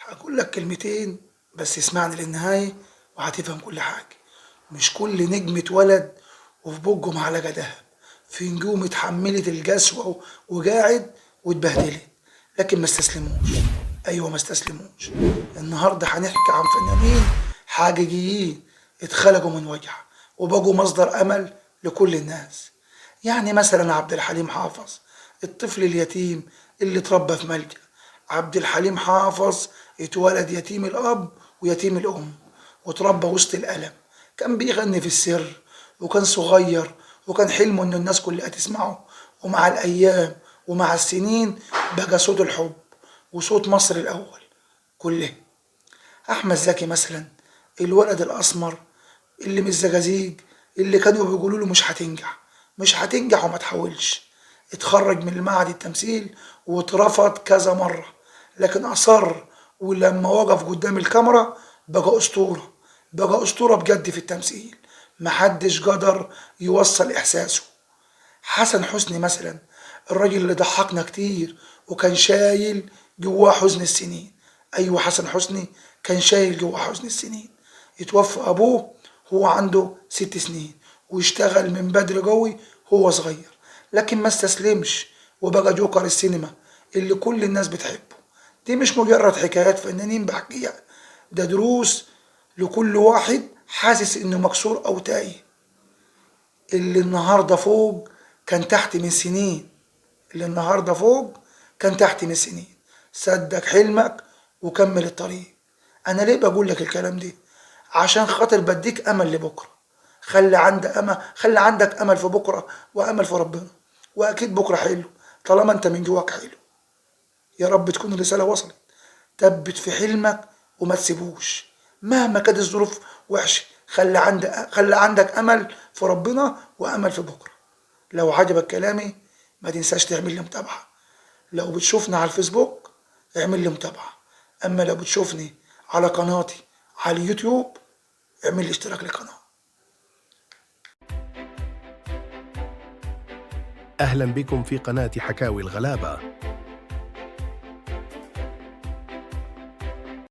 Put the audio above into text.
هقول لك كلمتين بس اسمعني للنهاية وهتفهم كل حاجة. مش كل نجم اتولد وفي بقه معلقة دهب، في نجوم اتحملت الجسوة وجاعد واتبهدلت، لكن ما استسلموش. ايوه ما استسلموش. النهارده هنحكي عن فنانين حقيقيين اتخلقوا من وجع وبقوا مصدر امل لكل الناس. يعني مثلا عبد الحليم حافظ، الطفل اليتيم اللي اتربى في ملجأ. عبد الحليم حافظ اتولد يتيم الاب ويتيم الام، وتربى وسط الالم. كان بيغني في السر وكان صغير، وكان حلمه ان الناس كلها تسمعه. ومع الايام ومع السنين بقى صوت الحب وصوت مصر الاول كله. احمد زكي مثلا، الولد الاسمر اللي من الزجاجيج، اللي كانوا بيقولوا له مش هتنجح مش هتنجح وما تحاولش. اتخرج من المعهد التمثيل واترفض كذا مرة، لكن اصر، ولما وقف قدام الكاميرا بقى اسطورة، بقى اسطورة بجد في التمثيل، محدش قدر يوصل احساسه. حسن حسني مثلا، الراجل اللي ضحكنا كتير وكان شايل جواه حزن السنين. ايوه حسن حسني كان شايل جواه حزن السنين. يتوفى ابوه هو عنده 6 سنين، واشتغل من بدري قوي هو صغير، لكن ما استسلمش وبقى جوكر السينما اللي كل الناس بتحبه. دي مش مجرد حكايات فنانين بحكيها، ده دروس لكل واحد حاسس انه مكسور او تايه. اللي النهارده فوق كان تحت من سنين، اللي النهارده فوق كان تحت من سنين. صدق حلمك وكمل الطريق. انا ليه بقول لك الكلام ده؟ عشان خاطر بديك امل لبكره. خلي عندك امل، خلي عندك امل في بكره وامل في ربنا، واكيد بكره حلو طالما انت من جواك حلو. يا رب تكون الرساله وصلت. ثبت في حلمك وما تسيبوش مهما كانت الظروف وحشه. خلي عندك امل في ربنا وامل في بكره. لو عجبك كلامي ما تنساش تعمل لي متابعه. لو بتشوفني على الفيسبوك اعمل لي متابعه، اما لو بتشوفني على قناتي على اليوتيوب اعمل لي اشتراك للقناه. أهلا بكم في قناة حكاوي الغلابة.